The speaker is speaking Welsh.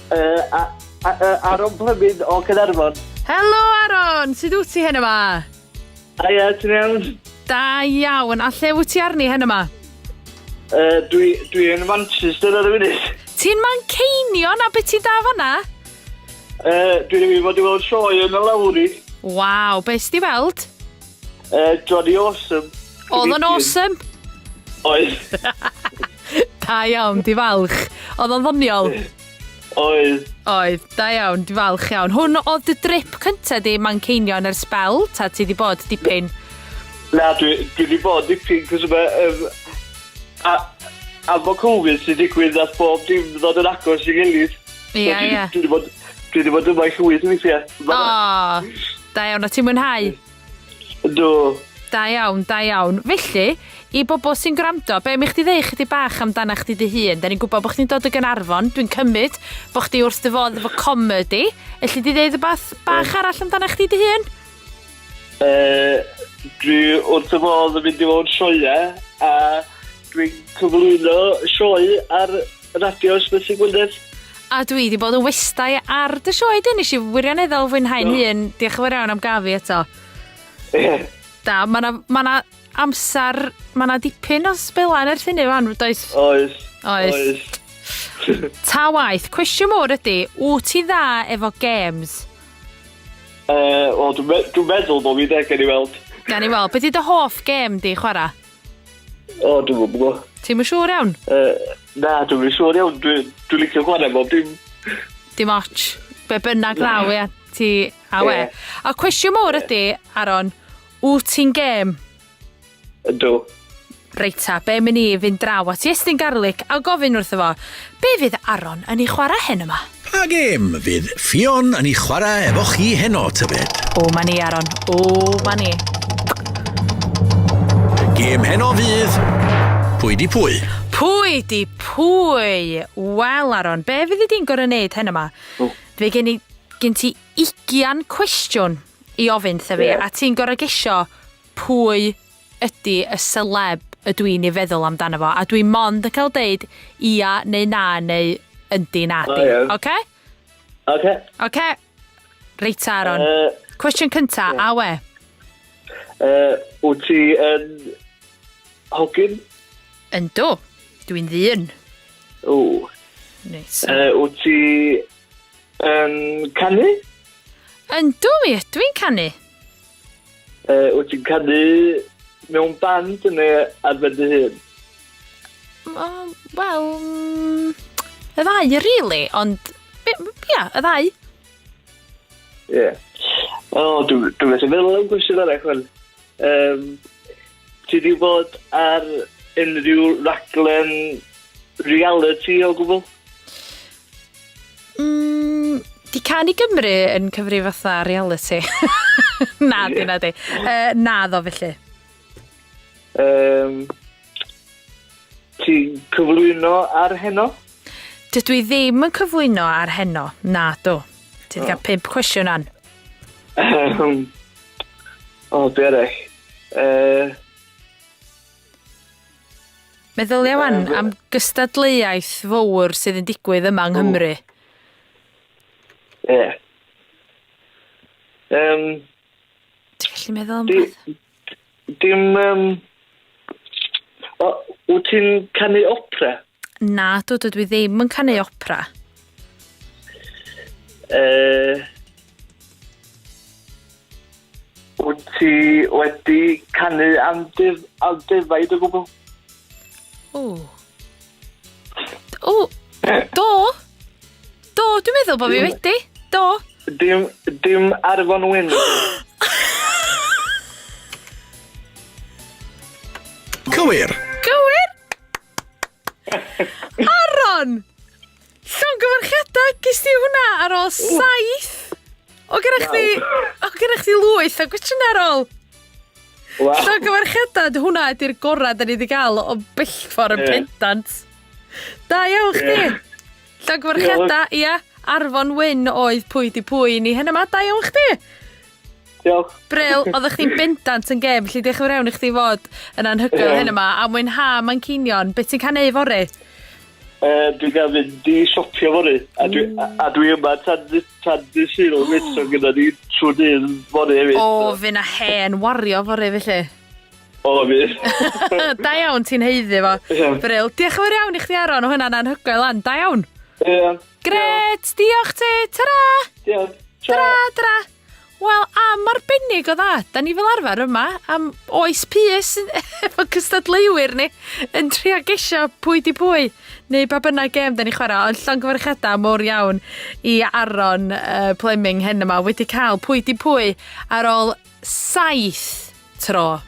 Uh, a, a, a, Aaron Plymyn o Caernarfon. Helo Aaron, sut wyt ti heno 'ma? Haia, ti'n iawn? Da iawn, a lle wyt ti arni heno 'ma? Uh, dwi, dwi yn Manchester ar y funud. Ti'n Manceinion, a beth ti'n da fanna? Uh, dwi wedi bod i weld sioe yn y Lowry. Waw, beth ti weld? Uh, Johnny Awesome. Oedd o'n awesome? Oedd. Da iawn, di falch. Oedd o'n ddoniol? Oedd. Oedd, da iawn, di falch iawn. Hwn oedd dy drip cynta di Manceinion ers sbel, ta ti di bod dipyn? Na, dwi, dwi wedi bod dipyn, cos yma, um, a, a fo Covid sy'n digwydd, nath bob dim ddod yn agos i gilydd. Ie, ie. Dwi wedi bod, dwi wedi bod yma i llwyth weithiau. O, da iawn, a ti'n mwynhau? Yndw. Da iawn, da iawn. Felly, i bobl sy'n gwrando, be am i chdi ddeud chydig bach amdana chdi dy hun? Da ni'n gwybod bod chdi'n dod o Gaernarfon, dwi'n cymryd bod chdi wrth dy fodd efo comedy. Elli di ddeud rhywbeth bach arall amdana chdi dy hun? Uh, dwi wrth y fodd yn mynd i mewn sioeau a dwi'n cyflwyno sioe ar radio Ysbyty Gwynedd. A dwi 'di bod yn westai ar dy sioe di, nes i wirioneddol fwynhau'n hun. Diolch yn fawr iawn am gael fi eto. Da, mae 'na ma' 'na amser, mae 'na dipyn o sbelau ers hynny wan, does? Oes. Oes. Oes. Ta waeth, cwestiwn mawr ydy, wyt ti dda efo games? Uh, Wel, dwi'n me dwi meddwl bod fi de, gen i weld. Gan i weld. Be di dy hoff gêm di chwarae? O, dwi'n gwybod. Ti'm yn siŵr iawn? Uh, na, dwi'n yn siŵr iawn. Dwi'n dwi licio chwarae bob dim. Dim ots. Be bynnag ddaw, ia. Ti, a we. Ie. A cwestiwn mawr ydy, Aaron, wyt ti'n gêm? Ydw. Reit ta, be mynd i fynd draw at Iestyn Garlick a gofyn wrtho fo, be fydd Aaron yn ei chwarae hen yma? Pa gêm fydd Ffion yn ei chwarae efo chi heno, tybed? O, ma ni, Aaron. O, ma ni. Gêm heno fydd... Pwy di pwy? Pwy di pwy? Wel, Aaron, be fyddi di'n gorau neud hen yma? O. Fe gen i, gen ti ugian cwestiwn i ofyn wrtha fi, Ie. a ti'n gorau gesio pwy ydy y celeb ydw i'n ei feddwl amdano fo, a dwi mond yn cael deud ia neu na neu yndi na di. O, ie. Oce? Oce. Oce? Reit ta, Aaron. Yy, Cwestiwn cynta, a we? Uh, wyt ti yn hogyn? Yndw. Dwi'n ddyn. O. Neis. Uh, wyt ti yn canu? Yndw mi, ydw i'n canu. Uh, wyt ti'n canu mewn band neu ar ben dy hun? Uh, Wel, mm, y ddau, really, ond... Ia, y ddau. Ie. Yeah. O, oh, dwi'n dwi methu meddwl am gwestiwn arall, hwn. Um, ti di bod ar unrhyw raglen reality o gwbl? Mm, di Cân i Gymru yn cyfri fatha reality? na, di, na di. Uh, na ddo, felly. Um, ti'n cyflwyno ar heno? Dydw i ddim yn cyflwyno ar heno. Na, do. Ti wedi cael pump cwestiwn an. Um, o, be arall? Uh, Meddylia wan am gystadleuaeth fawr sydd yn digwydd yma yng Nghymru. Ie. Um, Ti'n gallu meddwl am Di- beth? dim... Um, o, wyt ti'n canu opera? Na, dw, dydw i ddim yn canu opera. Uh, Wyt ti wedi canu am, dif, am defaid o gwbl? O. O, do. Do, dwi'n meddwl bod fi wedi. Do. Dim, dim Arfon Wyn. Cywir. Gywir! Aaron! Llongyfarchiadau, ges ti hwnna ar ôl saith? O gyda chdi, o gyda chdi lwyth o gwestiynau ar ôl. Wow. Llongyfarchiadau, hwnna ydy'r gorau da ni wedi gael o bellfor yn Ie. pendant. Da iawn chdi. Ie. Llongyfarchiadau, ia. Arfon Wyn oedd pwy di pwy ni hyn yma. Da iawn chdi. Diolch. Bril, oeddech chdi'n bendant yn gêm, felly diolch yn fawr iawn i chdi fod yn anhygoel Ie. hyn yma, a mwynha Manceinion. Be ti'n canu fory? Uh, dwi'n gael fynd i siopio fory, a dwi, a, a dwi yma tan, tan dydd Sul, oh. so gyda ni trwy dydd fory hefyd. O, oh, fy na hen wario fory felly. O, fydd. Da iawn, ti'n haeddu fo. Ie. Brill. Diolch yn fawr iawn i chdi Aron, o hwnna'n anhygoel lan. Da iawn. Ie. Gret, diolch ti. Ta-ra! Diolch. Tara, tara. Wel, am arbennig o dda. Da ni fel arfer yma am oes pys efo cystadleuwyr ni yn trio gesio pwy di pwy neu ba bynnag gêm da ni chwarae. Ond llongyfarchiadau mowr iawn i Aron uh, Pleming hen yma wedi cael pwy di pwy ar ôl saith tro.